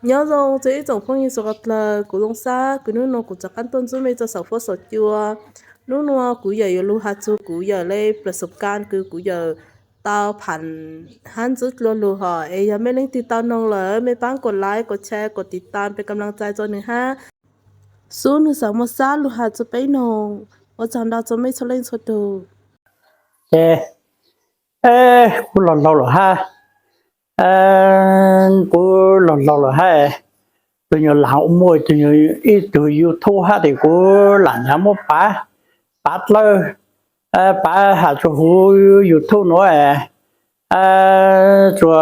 Nyob zoo txog ib tsoom phooj ywg suav qhov dlawg, kuv Zoo Xab, kuv hnub nuav kuv rov qaab tuaj ntxub mej txug saum fuab saum cua. Hnub nuav kuv yawm yuav lug has txug kuv yawm le plas xub kan kws kuv yawm tau pham hab ntxub dlua lug hos es yog mej leej twg tau noog lawm mej paab kuas like, kuas share, kuas tiv tas peb kam laj txais rua nwg hab. Xub nwg xaav muaj sab lug has rua peb noog. Ua tsaug ntau rua mej txhua leej txhua tug. Ces kuv laug laug lawm hab, kuv laug laug lawm hab, tug nyuas laam muaj ib tug YouTube hab tes kuv laam nyav muab pav, pav dlawb, pav has rua huv YouTube nuav, rua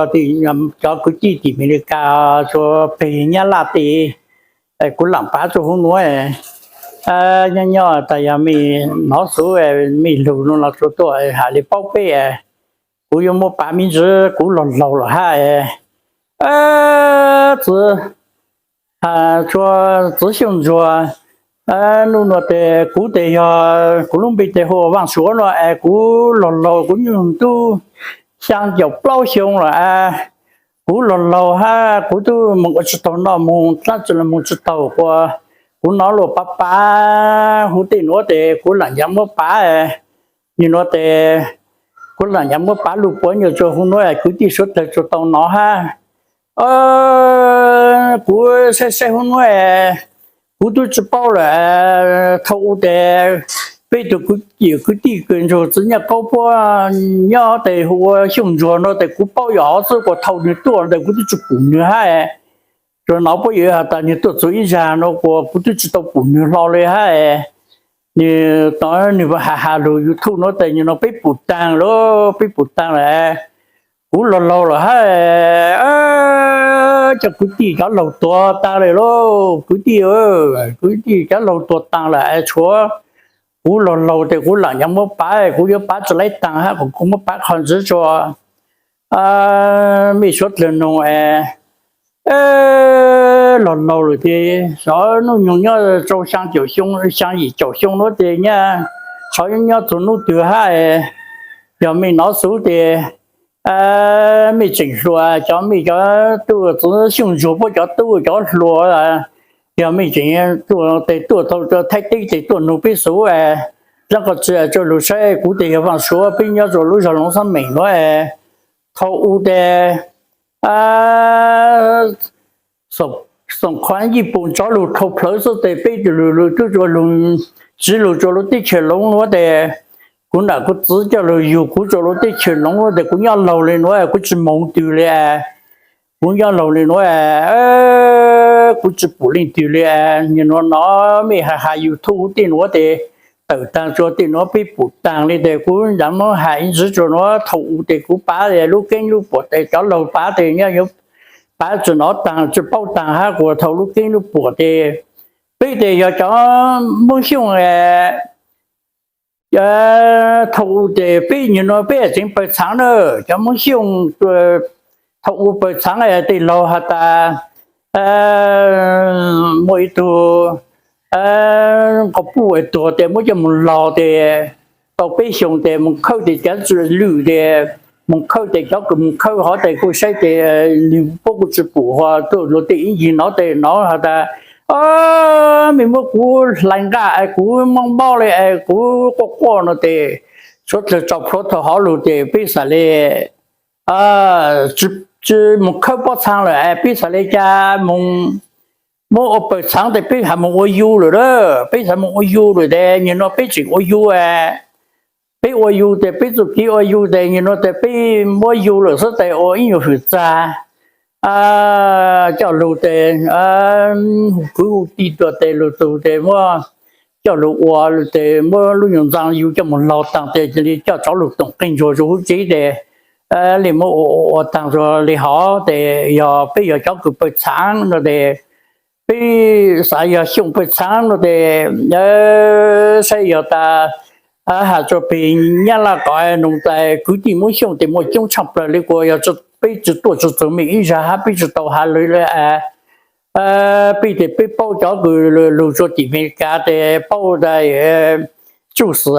cov kwv tij tim Amelikas, rua peg Nyab Laj tes, kuv laam pav rua huv nuav. Nyob nyob tas yog mej nov xuv, mej lug nuav los rua tuaj has le paub peb, kuv yuav muab pav me ntsis, kuv laug laug lawm hab. Txiv, has rua txiv Xyooj Ntsuag, nub nuav tes kuv tes yog kuv lub npe tes hu ua Vaaj Suav no es kuv laug laug kuv nyuag ntuj xyaa caum plaub xyoo lawm. Kuv laug laug hab kuv tub moog ua tsi taug noj moog dlaab tsi moog tsi taug ua, kuv nov luag pav pav huv tej nuav tes kuv laam ncav muab pav. Nwg nuav tes kuv laam ncav muab pav lug puav nyuag rua huv nuav kwv tij suav dlawg tsuas tau nov hab. Kuv saib saib huv nuav, kuv tub tsi paub lawm. Thaus u tes peb tug kwv tij kwv tij kws nrug txiv Nyaj Kaub puab nyob tes hu ua Xyooj Ntsuag no tes kuv paub yog hov xwb, kuas thaus nwg tuaj ntawd kuv tub tsi pum nwg hab. Tsuas nov puab yuav has tas nwg tuaj txug ib zag no kuas kuv tub tsi tau pum nwg hlo le hab. Nwg tod nwg has has lug YouTube nuav tes nwg no peb pum taag lawm, peb pum taag lawm. Kuv laug laug lawm hab, cov kwv tij cov laug tuag taag lawm lauj, kwv tij, kwv tij cov laug tuag taag lawm es tshuav kuv laug laug tes kuv laam ncav muab pav, kuv yuav pav tsi laib taag hab, kuv muab pav qhov ntxiv rua mej suav dlawg noog es, laug laug lawm tes xyov nub nyoog nyob rau xyaa caum xyoo, xyaa yim caum xyoo nuav tes nyaj, xyov nyob txug nub twg hab. Yog mej nov xuv tes mej tseem hluas, cov mej cov tub txiv Xyooj Ntsuag puab cov tub cov hluas, yog mej tseem tuaj tes tuaj thaum Thaib teb tes tuaj nug peb xuv, dlaab qhov tsi tsuas lug saib kuv tes yog Vaaj Suav, peb nyob rua lub zog Loov Xab Meem nuav. Thaus u tes xoom khuam yij pum tsov lug dhau plawv xwb tes peb tub tub tsuas lug tsiv lug rua lub teb chaws Loov nuav tes kuv nam kuv txiv coj lug yug kuv rua lub teb chaws Loov tes kuv nyob laug le nuav kuv tsi moog twg le. Kuv nyob laug le nuav, kuv tsi pum leej twg le. Nwg nuav nov mej has has YouTube tej nuav tes tawm taag rua tej nuav peb pum taag le tes kuv ncav muab has ib ntsis rua nuav. Thaus u tes kuv pav lub keeb lub puam tes cov laug pav tes nyob yuav pav tsi nov taag tsi paub taag hab kuas thaus lub keeb lub puam tes peb tes yog cov Moob Xyooj. Thaus u tes peb nwg nuav peb tseem pawg txhaav na, cov Moob Xyooj. Thaus u pawg txhaav tej laug has tas muaj ib tug nqua puj tuag tes muab coj moog laug tes tau peb xyoos tes moog khawb tes cav tsi lwj tes moog khawb tes cov kws moog khawb hov tes kuj saib tes nwg puab kuj tsi pum hov tuaj luag tej ib ncig nov tes nov has tas mej muab kuv hlais nqaj es kuv mob mob le es kuv quaj quaj no tes suav dlawg tso plhuav thaug hov lug tes peb xaav le tsi moog khawb pob txhaa lawm es peb xaav le ca moog muab ua pawg txhaav tes peb has moog ua yug lawm a, peb xaav moog ua yug lawm tes nwg nuav peb tseem ua yug. Peb ua yug tes peb txuj kev ua yug tes nwg nuav tes peb muab yug lawm xwb tes ua ib nyuag hwm txag coj lug tes hu kwv hu tij tuaj tes lug txug tes muab coj lug ua tes muab lub nyuag ntxaa yug coj moog laug taag tes cia li coj tsov lug toom qeej ntsuag rua huv tsev tes le muab ua ua taag rua le hov tes yog peb yog cov kws pawg txhaav no tes peb xaav yog Xyooj pawg txhaav no tes saib yog tas has rua peg Nyab Laj kom noog tas kwv tij Moob Xyooj tes muaj coob tshaaj plawg le kuas yog peb tsi tuaj tsi txug mej ib zag hab peb tsi tau has lawv le. Peb tes peb paub cov kws lug rua tim Amelikas tes paub tas tsuj xwm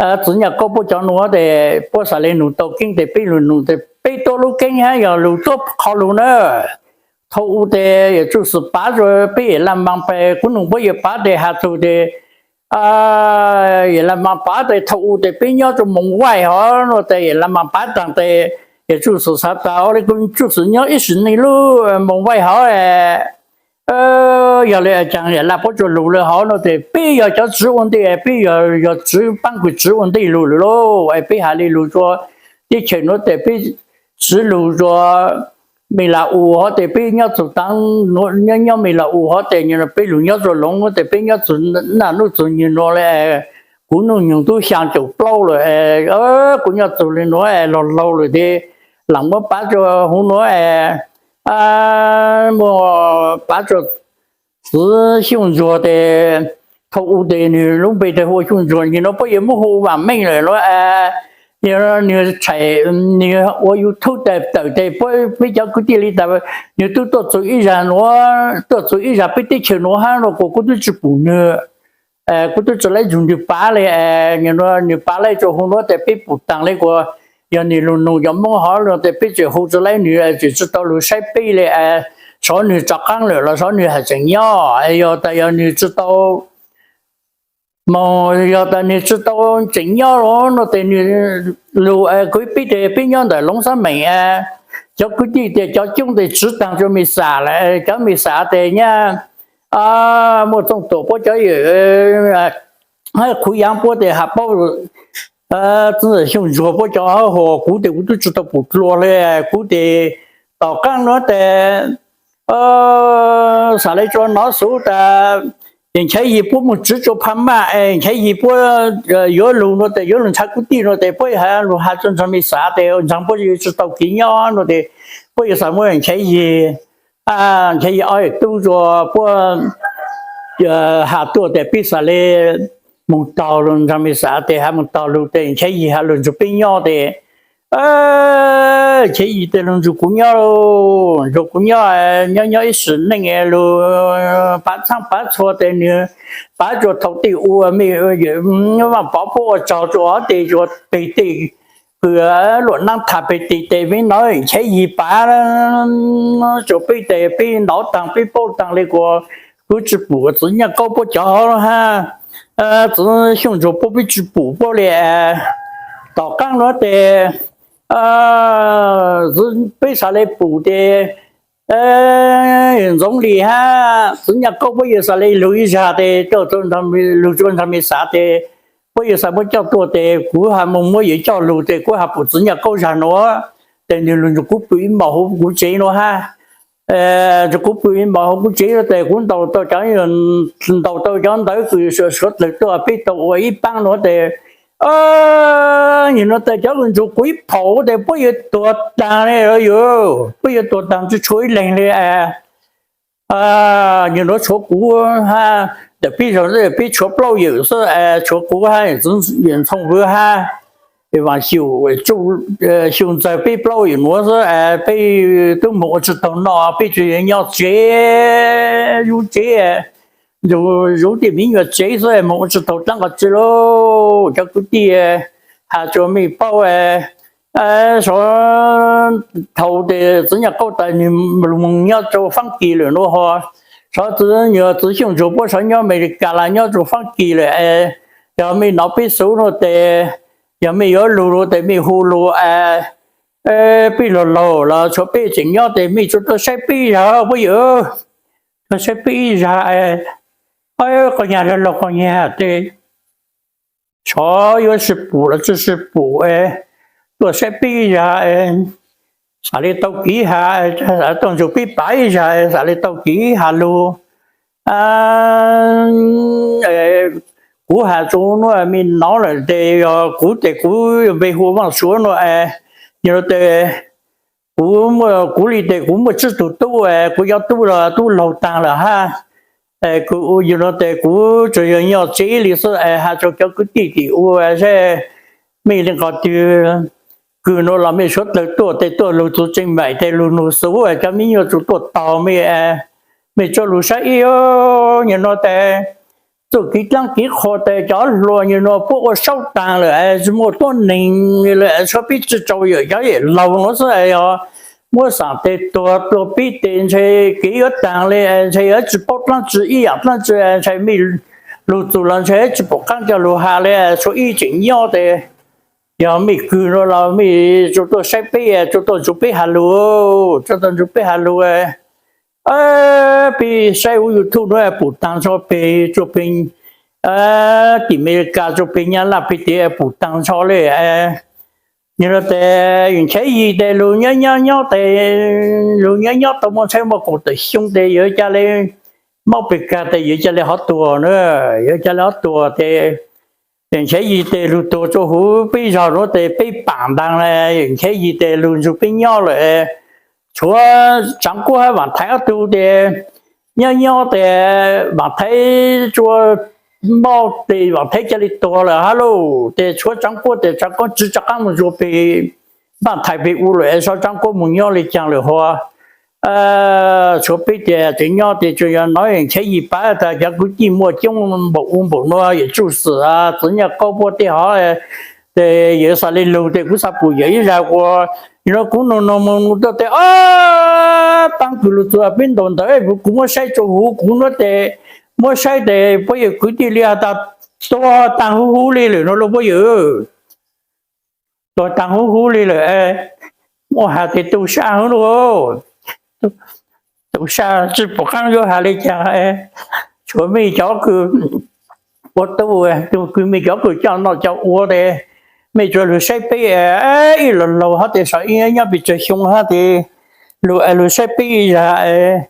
hab txiv Nyaj Kaub puab cov nuav tes puab xaav le nug tau keeb tes peb lug nug tes peb tuab lub keeb hab yog lug tuab qhov lug na. thaum u tes Yawm Tsuj Xwm pav rua peb Yawm Laj Maas pes kub noog puab yawg pav tes has txug tes Yawm Laj Maas pav tes thaum u tes peb nyob rua Moos Vaij hov no tes Yawm Laj Maas pav taag tes Yawm Tsuj Xwm xaav tas ua le kuv Tsuj Xwm nyob ib sim neej lub Moos Vaij hov yog le caag Yawm Laj puab tsuas lug le hov no tes peb yog cov tswv ua ntej, peb yog, yog tswv paab kws tswv ua ntej lug lawm lauj. Es peb has le lug rua teb chaws nuav tes peb tswv lug rua Mes Las Us hov tes peb nyob txug taag, nyob Mes Las Us hov tes peb lug nyob rua Loov tes peb nyob txug naj nub txug nwg nuav le kuv nuj nyoog tub xyaa caum plaub lawm, kuv nyob txug le nuav laug laug lawm tes laam muab pav rua huv nuav, muab pav rua Txiv Xyooj Ntsuag tes thaum u tes nwg lub npe tes hu ua Xyooj Ntsuag, nwg nuav puab yuav muab hu ua Vaam Meej lawm lauj. Nwg tsham, nwg ua YouTube tawm tes puab peb cov kwv tij le tas nwg tub tuaj txug ib zag nuav, tuaj txug ib zag peb teb chaws nuav hab no kuas kuv tub tsi pum nwg, kuv tub tsi laib nrug nwg pav le. Nwg pav laib rua huv nuav tes peb pum taag le kuas yog nwg lug nug cov Moob hov le tes peb tseem hu tsi laib nwg, tseem tsi tau lug saib peb le. Xyov nwg rov qaab lawm los xyov nwg has tseem nyob, yog tas yog nwg tsi tau, moog yog tas nwg tsi tau tseem nyob los no tes nwg lug kuv peb tes peb nyob ntawm Loov Xab Meem, cov kwv tij tes cov coob tes tswv taag rua Mes Xas lawm, cov Mes Xas tes nyab muaj Txooj Tuam puab cov yawm, Qhuv Yaav puab tes has paub Txiv Xyooj Ntsuag puab cov hab hos kuv tes kuv tub tsi tau pum dlua le. Kuv tes tom qaab nuav tes xaav le tsuas nov xuv tas Nchaiv Yig puab moog tswv rua Phaj Maj, Nchaiv Yig puab yuav lug no tes yuav lug ntshaw kwv tij no tes puab yuav has lug has rua Ntsag Mes Xas tes Ntsag puab yuav tsi tau kev nyob no tes puab yuav xav muab Nchaiv Yig Nchaiv Yig ob tub rua puab has tuaj tes peb xaav le moog taug lug Ntsag Mes Xas tes has moog taug lug tes Nchaiv Yig has lug nrug peb nyob tes Nchaiv Yig tes lug nrug kuv nyob, nrug kuv nyob, nyob nyob ib sim neej lug pav txhaab pav txhua tes nwg pav rua thaum tej ua mej Vaaj Pov puab ua tsaug rua ob teg rua peg teg kws luam naab tham peg teg tes mej nov Nchaiv Yig pav rua peb tes peb nov taag peb paub taag le kuas kuv tsi pum Txiv Nyaj Kaub puab cov hab, Txiv Xyooj Ntsuag puab peb tsi pum puab le. Tom qaab nuav tes peb xaav le pum tes Ntxoov Lis hab Txiv Nyaj Kaub puab yuav xaav le lug ib zag tes lug rua Ntsag Mes Xas tes puab yuav xaav muab coj tuaj tes kuv has moog muab yuav coj lug tes kuv has pum Txiv Nyaj Kaub zag nuav tes nwg lug nrug kuv pw ib npaum huv kuv tsev nuav hab, nrug kuv pw ib npaum huv kuv tsev tes kuv ntaus tau cov, ntaus tau cov ntawv kws suav dlawg tuaj peb tau ua ib paab nuav tes Nyuag nuav tes cov lug nrug kuv ib phaum tes puab yuav tuag taag le, puab yuav tuag taag tsi tshuav ib leeg le. Nyuag nuav tshuav kuv hab ntawm peb zog peb tshuav plaub yawm xwb, tshuav kuv hab Txiv Ntxhoo Vwm hab Vaam Xyum, Xyum Ntxawg peb plaub yawm nuav xwb, peb tub moog ua tsi taug noj peb tsuas yog nyob tsev, zuv tsev, zuv tej miv nyuas tsev xwb moog ua tsi taug dlaab qhov tsi lauj. Cov kwv tij has rua mej paub sov thaum tes Txiv Nyaj Kaub tas nwg moog nyob rua Faab Kis lawm nuav ho, sov Txiv, Txiv Xyooj Ntsuag puab sov nyob Amelikas los nyob rua Faab Kis lawm. Yog mej nov peb xuv nuav tes, yog mej yuav lug lug tes mej hu lug, peb laug laug los tshuav peb tseem nyob tes mej tsuas tuaj saib peb ib zag puab yawm, tuaj saib peb ib zag, qhov nyag laug laug qhov nyag tes sov yuav sib pum los tsi sib pum, tuaj saib peb ib zag, xaav le tau kev has, tuaj nrug peb pav ib zag xaav le tau kev has lug. Kuv has rua nuav mej nov lawm tes yog kuv tes kuv npe hu Vaaj Suav nuav, nyuag nuav tes kuv muaj, kuv le tes kuv muaj tsib tug tub, kuv cov tub los tub laug taag lawm hab. Kuv nyuag nuav tes kuv tsuas yog nyob tsev le xwb, has rua cov kwv tij tim ua seb mej le qhov twg, kws nuav los mej suav dlawg tuaj tes tuaj lug txug tseem maim tes lug nug xuv cov miv nyuas tsuas tuaj taug mej, mej tsuas lug saib ib, nyuag nuav tes txuj kev dlaab kev qhua tes cov hluas nyuag nuav puab ua saub taag lawm, tsi muaj tuab neeg lawm, tshuav peb tsi rau yawm cov yawm laug nuav xwb os. muab xam tes tuag tuag pib tes ntshe kev yuav taag le, ntshe yuav tsi paub dlaab tsi ib yaam dlaab tsi, ntshe mej lug txug los ntshe tsi pum qaab coj lug has le, tshuav ib tseem nyob tes yog mej kws nuav los mej tsuas tuaj saib peb, tsuas tuaj nrug peb has lug, tsuas tuaj nrug peb has lug. Peb saib huv YouTube nuav pum taag nrho peg tsuas peg tim Amelikas tsuas peg Nyab Laj peg tes pum taag nrho le. Nwg los tes Nchaiv Yig tes lug nyob nyob nyob tes lug nyob nyob tau muaj txheeb muaj kaum tawm xyoo tes yuav ca le, maub pes kag tes yuav ca le hov tuag na, yuav ca le hov tuag tes Nchaiv Yig tes lug tuag rua huv peb zog nuav tes peb paam ntaag le, Nchaiv Yig tes lug nrug peb nyob lawm. Tshuav Tsaav Kuab hab Vaam Thaiv ob tug tes nyob nyob tes Vaam Thaiv tsuas mob tes Vaam Thaiv ca le tuag lawm hab lauj. Tes tshuav Tsaav Kuab tes Tsaav Kuab tsi rov qaab moog zuag peg Vaam Thaiv peg ua lawm, xyov Tsaav Kuab moog nyob le caag lawm hov. Tshuav peb tes tseem nyob tes tsuas yog nov Nchaiv Yig paab tas cov kwv tij muaj coob npaum ub npaum nuav, yawm Tsuj Xwm, Txwv Nyaj Qaub puab tej hov tes yawm xaav le lug tes kuv xaav pum yawm ib zag ua. Yog nuav kuv nug nug moog nug tuaj tes ob paab kws lug txug peb ntaus ntawd, kuv muab saib rua huv kuv nuav tes muab saib tes puab yawm kwv tij le has tas tuag taag huv huv le lawm nuav lauj puab yawm. Tuag taag huv huv le lawm. Muaj has tes tu saj huv lauj, tu saj tsi pum qaab yuav has le caag. Tshuav mej cov kws ua tub, tug kws mej cov kws coj noj coj ua tes mej tsuas lug saib peb ib los laug hab tes saum ib nyob pes tsawg xyoo hab tes lug, lug saib peb ib zag,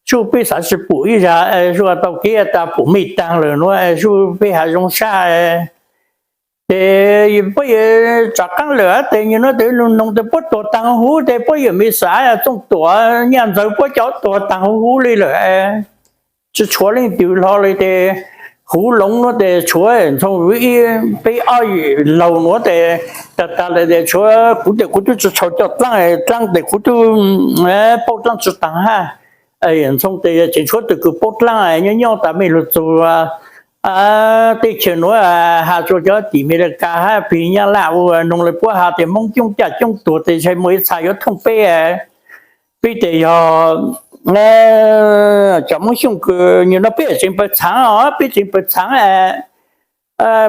sub peb xaav tsi pum ib zag, sub tau kev tas pum mej taag lawm nuav, sub peb has zoo sab. Tes puab yawm rov qaab lawm hab tes nwg nuav tes lug noog tes puab tuag taag huv tes puab yawm Melikas, Txooj Tuam, Nyaj Ntxawg puab cov tuag taag huv huv le lawm. Tsi tshuav leej twg hlo le tes huv Loov nuav tes tshuav Ntxhoo ib peb ob laug nuav tes tag tag lawm tes tshuav kuv tes kuv tub tsi tshua coj dlaab, dlaab tes kuv tub paub dlaab tsi taag hab. Ntxhoo tes tseem tshuav tug kws paub dlaab nyob nyob tas mej lug txug teb chaws nuav has rua cov tim Amelikas hab peg Nyab Laj ua noog le puab has tes Moob coob caj coob tuag tes ntshe muaj ib txha yuav thooj peb. Peb tes yog cov Moob Xyooj kws nwg nuav peb tseem pawg txhaav os, peb tseem pawg txhaav.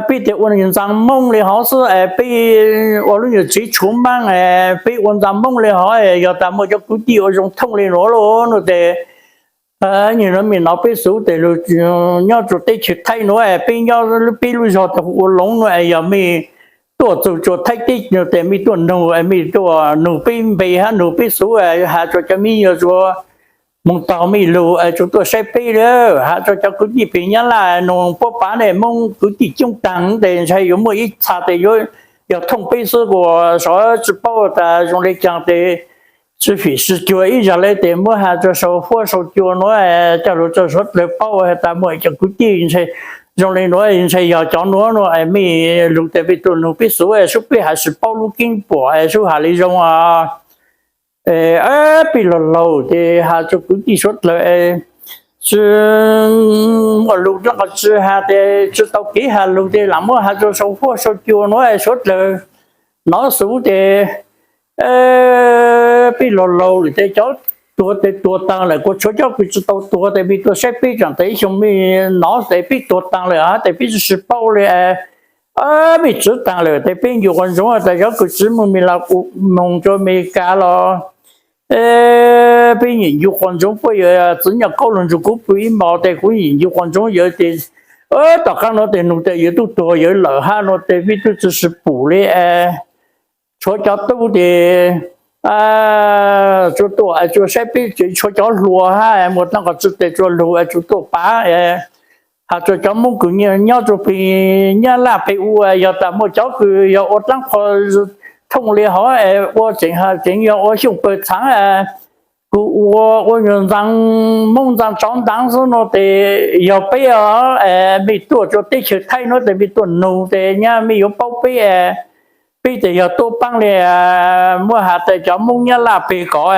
Peb tes ua nwg ntxaa Moob le hov xwb, peb ua lub nyuag tsev tshuav maab, peb ua ntxaa Moob le hov, yog tas muaj cov kwv tij ua zoo thooj le nuav lauj nuav tes nwg nuav mej nov peb xuv tes lug nyob rua teb chaws Thaib nuav, peb nyob peb lub zog tes hu ua Loov nuav, yog mej tuaj txug rua Thaib teb nuav tes mej tuaj nug, mej tuaj nug peb npe hab nug peb xuv, has rua cov miv nyuas tsuas moog taug mej lug tsuas tuaj saib peb le, has rua cov kwv tij peg Nyab Laj nug puab paab ne Moob kwv tij coob taag tes ntshe yuav muaj ib txha tes yuav yog thooj peb xwb kuas sov tsi paub tas zoo le caag tes tsi fim tsi cuag ib zag le tes muab has rua sau fuab sau cua nuav coj lug rua suav dlawg paub has tas muaj cov kwv tij ntshe zoo le nuav ntshe yog cov nuav nuav mej lug tes mej tuaj nug peb xuv sub peb has tsi paub lub keeb puam sub has le zoo. Peb lug laug tes has rua kwv tij suav dlawg tsi muaj lug dlaab qhov tsi has tes tsi tau kev has lug tes lam muab has rua sau fuab sau cua nuav suav dlawg nov xuv tes peb lug laug lawm tes cov tuag tes tuag taag lawm kuas tshuav cov kws tsi tau tuag tes mej tuaj saib peb tsaam tes ib xyoo mej nov tes peb tuag taag lawm hab tes peb tsi paub le. Mej tsiv taag lawm tes peb ncu quas ntsoov tas cov kws tsiv moog mej la moog rua Amelikas los peb nyiam ncu quas ntsoov puab yawm Txwv Nyaj Qaub lug nrug kuv pw ib mos tes kuv nyiam ncu quas ntsoov yawg tes tom qaab nuav tes nug tes yawg tub tuag yawg lawm hab nuav tes peb tub tsi sib pum le. Tshuav cov tub tes tsuas tuaj tsuas saib peb, tshuav cov hluas hab muaj dlaab qhov tsi tes tsuas lug tsuas tuaj pav. Has rua cov Moob kws nyob rua peg Nyab Laj peg ua, yog tas muaj cov kws yog ua dlaab qhov thooj le hov ua tseem, tseem yog ua xyooj pawg txhaav kws ua ua nyuag ntxaa Moob ntxaa tsov ntaav xwb nuav tes yog peb os. Mej tuaj rua teb chaws Thaib nuav tes mej tuaj nug tes nyab mej yuav paub peb. Peb tes yog tuab paab le, muab has tas cov Moob Nyab Laj peg kom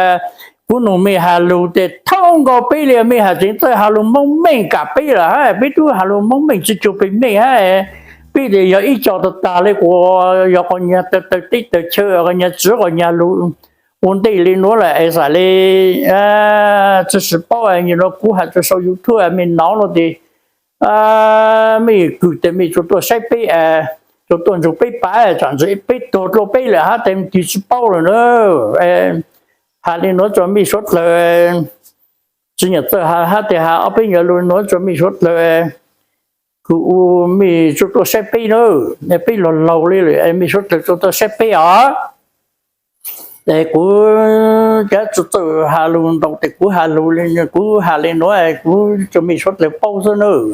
kuv nug mej has lug tes thoob nkaus peb le, mej has tseem txawj has lug Moob meej kam peb lawm hab peb tub has lug Moob meej tsi cuag peg meej hab. Peb tes yog ib co tag tag le kuas yog quas nyag tawg teb tawg chaw, quas nyag tsiv quas nyag lug ua ntej li nuav lawm es xav le tsi paub, yog li no kuv has rua sau YouTube mej nov no tes mej kws tes mej tsuas tuaj saib peb, tsuas tuaj nrug peb pav, tsam ntshe peb tuag dlua peb lawm hab tes kws tsi paub lawm na. Has li nuav rua mej suav dlawg, tsi nyam txawj has hab tes has ob peb nyuas lug nuav rua mej suav dlawg kws ua mej tsuas tuaj saib peb na. Peb laug laug le lawm mej suav dlawg tsuas tuaj saib peb os. Tes kuv cov tsi txawj has lug ntau tes kuv has lug, kuv has le nuav kuv rua mej suav dlawg paub xwb nawb.